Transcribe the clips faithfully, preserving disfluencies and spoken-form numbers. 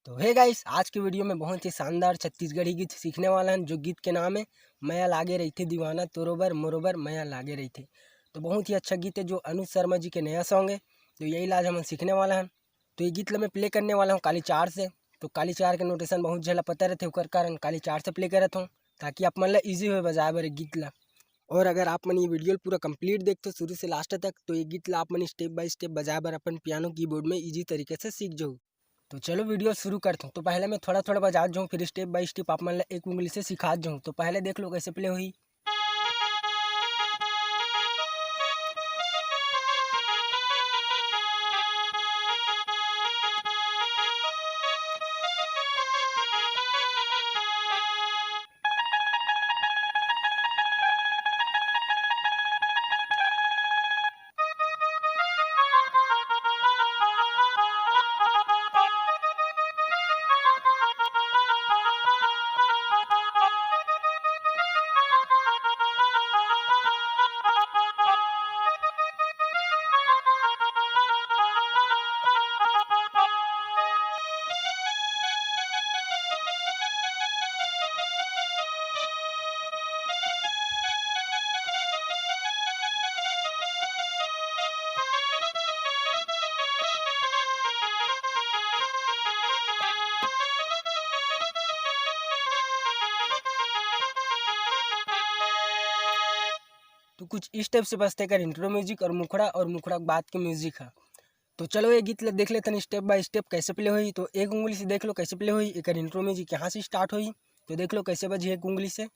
तो hey guys, आज के वीडियो में बहुत ही शानदार छत्तीसगढ़ी गीत सीखने वाला हन, जो गीत के नाम है मया लागे रहिथे दीवाना तोरो बर मोरो बर मया लागे रहिथे। तो बहुत ही अच्छा गीत है, जो अनुज शर्मा जी के नया सॉन्ग है। तो यही ला आज हमन सीखने वाला हन। तो ये गीत ला मैं प्ले करने वाला हूँ काली चार से। तो काली चार के नोटेशन बहुत झन ला पता रहथे, ओकर कारण काली चार से प्ले करत हूँ, ताकि आप मन ला ईजी होए बजाए बर ये गीत ला। और अगर आप मन ये वीडियो ला पूरा कंप्लीट देखथो शुरू से लास्ट तक, तो ये गीत ला आप मन स्टेप बाय स्टेप बजाए बर अपन पियानो कीबोर्ड में ईजी तरीके से सीख जाहू। तो चलो वीडियो शुरू करथों। तो पहले मैं थोड़ा थोड़ा बजात जाऊँ, फिर स्टेप बाय स्टेप आप मन ला एक उंगली से सिखात जाऊँ। तो पहले देख लो कैसे प्ले होही। तो कुछ इस टाइप से बजथे एकर इंट्रो म्यूजिक और मुखड़ा, और मुखड़ा के बाद के म्यूजिक है। तो चलो ये गीत ला देख लेथन स्टेप बाय स्टेप कैसे प्ले होही। तो एक उंगली से देख लो कैसे प्ले होही, एकर इंट्रो म्यूजिक यहाँ से स्टार्ट होही। तो देख लो कैसे बजी एक उंगली से।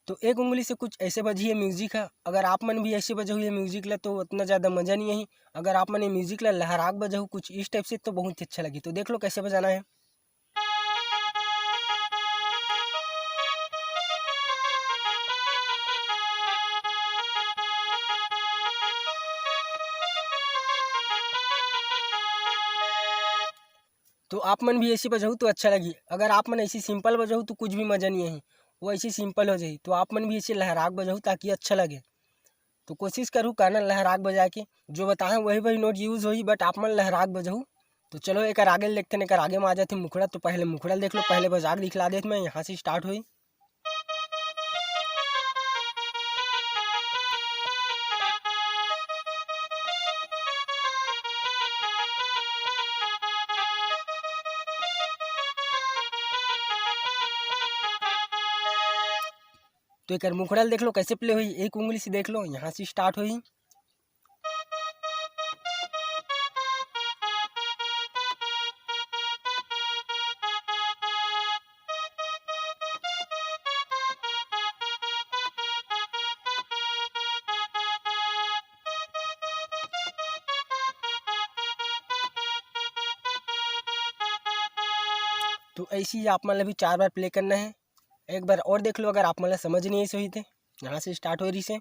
तो एक उंगली से कुछ ऐसे बजी है म्यूजिक है। अगर आप मन भी ऐसे बजहू ये म्यूजिक ला, तो उतना ज़्यादा मज़ा नहीं आही। अगर आप मन ये म्यूजिक ला लहराक बजहू कुछ इस टाइप से, तो बहुत ही अच्छा लगी। तो देख लो कैसे बजाना है। तो आप मन भी ऐसे बजहू तो अच्छा लगी। अगर आप मन ऐसे सिंपल बजहू तो कुछ भी मज़ा नहीं आही, वो ऐसे सिंपल हो जाही। तो आप मन भी ऐसे लहराक बजहू ताकि अच्छा लगे। तो कोशिश करू काना लहराक बजाए के, जो बताए वही वही नोट यूज होही, बट आप मन लहराक बजहू। तो चलो एकर आगे देखते हैं, एकर आगे में आ जाते मुखड़ा। तो पहले मुखड़ा देख लो, पहले बजा के दिखला देत मैं, यहाँ से स्टार्ट होही। तो एकर मुखड़ा ल देख लो कैसे प्ले होही, एक उंगली से देख लो, यहाँ से स्टार्ट होही। तो ऐसे ही आप मन ला भी चार बार प्ले करना है। एक बार और देख लो, अगर आप मन ला समझ नहीं ऐसे होही ते। यहाँ से स्टार्ट हो रही से।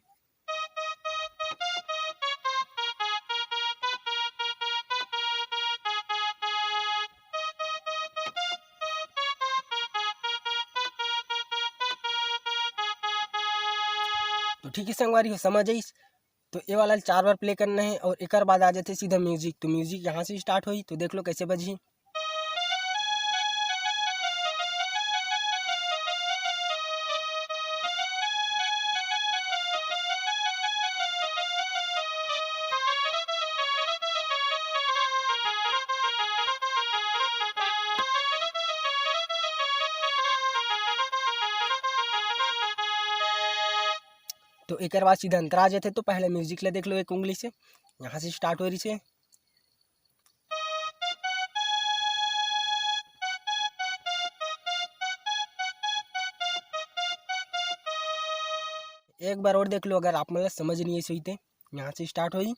तो ठीक है संगवारी हो, समझ आइस। तो ये वाला चार बार प्ले करना है और एकर बाद आ जाते सीधा म्यूजिक। तो म्यूजिक यहाँ से स्टार्ट होही, तो देख लो कैसे बजही। तो एकर बाद सीधा अंतरा आ जाथे। तो पहले म्यूजिक ला देख लो एक उंगली से, यहाँ से स्टार्ट हो रही से। एक बार और देख लो, अगर आप मन ला समझ नहीं ऐसे होही ते, यहाँ से स्टार्ट होही।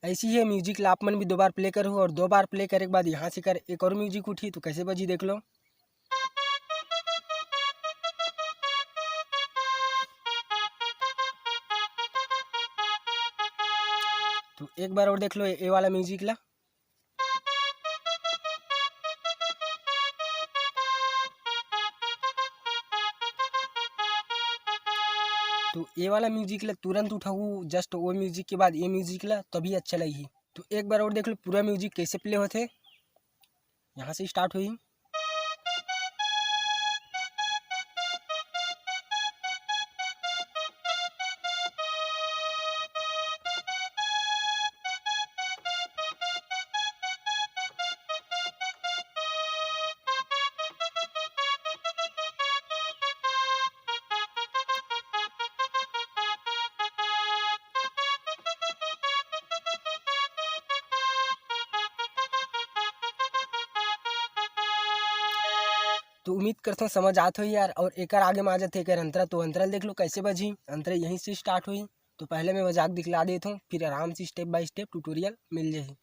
ऐसी ही म्यूजिक ला आप मन भी दो बार प्ले करो और दो बार प्ले करे के बाद यहाँ से कर एक और म्यूजिक उठी, तो कैसे बजी देख लो। तो एक बार और देख लो ये वाला म्यूजिक ला। तो ये वाला म्यूजिक ला तुरंत उठाऊ, जस्ट वो म्यूजिक के बाद ये म्यूजिक ला, तभी अच्छा लगही। तो एक बार और देख लो पूरा म्यूजिक कैसे प्ले होथे। यहाँ से स्टार्ट हुई। तो उम्मीद करथों समझ आत होही यार। और एकर आगे में आ जाथे एकर अंतरा। तो अंतरा ल देख लो कैसे बजही। अंतरा यहीं से स्टार्ट होही। तो पहले मैं बजा के दिखला देत हूँ, फिर आराम से स्टेप बाय स्टेप ट्यूटोरियल मिल जाही।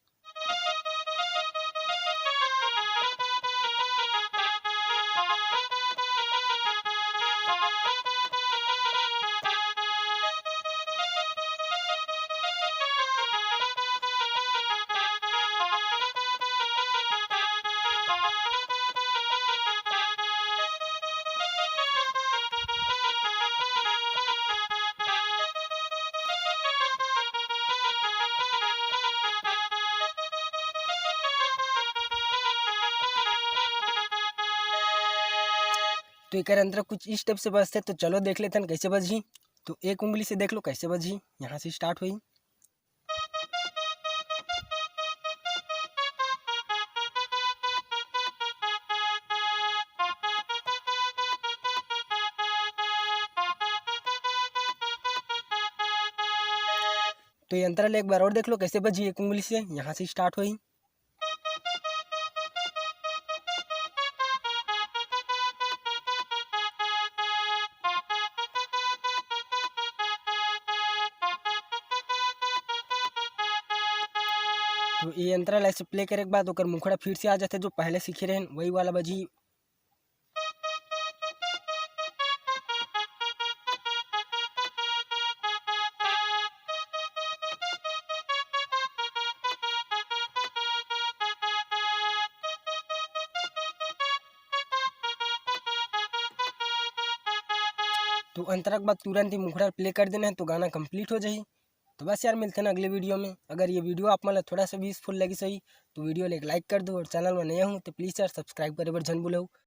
तो एकर अंतरा कुछ इस टाइप से बजथे। तो चलो देख लेथन कैसे बजही। तो एक उंगली से देख लो कैसे बजही, यहाँ से स्टार्ट होही। तो ये अंतरा ल एक बार और देख लो कैसे बजही, एक उंगली से यहाँ से स्टार्ट होही। तो ये अंतरा ल ऐसे प्ले करे के बाद ओकर मुखड़ा फिर से आ जाथे, जो पहले सीखे रहेन वही वाला बजही। तो अंतरा के बाद तुरंत ही मुखड़ा प्ले कर देना है, तो गाना कंप्लीट हो जाही। तो बस यार, मिलते हैं अगले वीडियो में। अगर ये वीडियो आप मन ला थोड़ा सा भी यूजफुल लगिस होही, तो वीडियो ला एक लाइक कर दो, और चैनल में नया हूँ तो प्लीज यार सब्सक्राइब करे बर झन भूलहू।